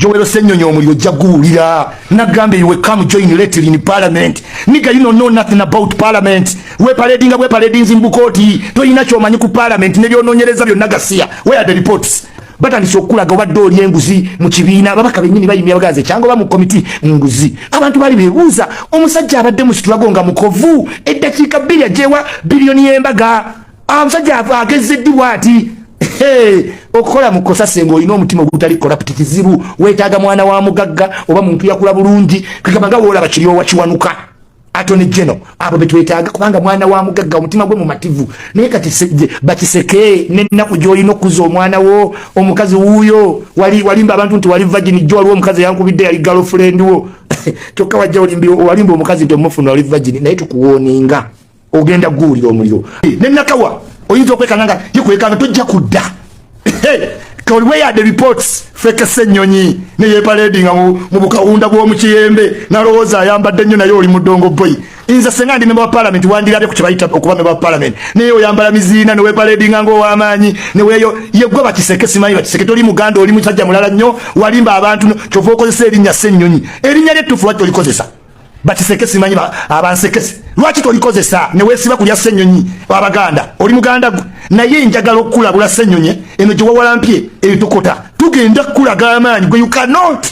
Joel Ssenyonyi, omuliro ojja guwulira. Nagambye, you come join lately in parliament. Nigga, you don't know nothing about parliament. Weparadinga, weparadinzi mbukooti, tolina kyomanyi ku parliament nebyonoonyereza byonna gasiya. Where are the reports? Batandise okulaga obadde oli enguzi mu kibiina. Ababaka bennyini bayimya bagaze cyangwa oba mu komiti nguzi. Abantu bali bebuuza, omusajja abadde mu struggle nga mukovu, eddakiika 2 ajewa biliyoni y'embaga. Omusajja agezze ddi bw'ati? Okukola mu kosase ng'olina omutima ogutali corrupt kizibu. Weetaaga mwana wa mugagga oba muntu yakula bulungi, kagamba nga woolaba Kiryowa Kiwanuka, Attorney General. Abo betwetaaga, kubanga mwana wa mugagga, omutima gwe mumativu. Naye kati bakiseke n'ennaku gy'olina okuza omwana wo omukazi wuuyo. Walimba abantu nti wali virgin. Jjo waliwo omukazi yankubidde, yali girlfriend wo, kyokka wajja walimba omukazi nti omufuna wali virgin. Naye tukuwooninga, ogenda guwulira omuliro. Nenakawa oyinza okwekanga nga yekwekanga, tojja kudda. Where are the reports? Fake Ssenyonyi neyeparadinga mu bukawunda bw'omukiyembe, nalowooza ayambadde nnyo, naye oli mudongo boy. Nze senga ndi member wa parliament, wandirabye ku kyebayita okuba member wa parliament, naye oyambala miziina neweparadinga ngaow'amaanyi neweyo yegwe bakiseke. Simanyi bakiseke, toli muganda, oli musajja mulala nnyo. Walimba abantu, kyova okozesa erinnya Ssenyonyi. Erinnya lyettuufu lwaki olikozesa? Bakiseke, simanyi abansekese, lwaki tolikozesa neweesiba kulya Ssenyonyi? Abaganda, oli muganda gwe, naye njagala okukulabula, Ssenyonyi, eno gye wawalampye etokota. Tugenda kukulaga amaanyi gwe. You cannot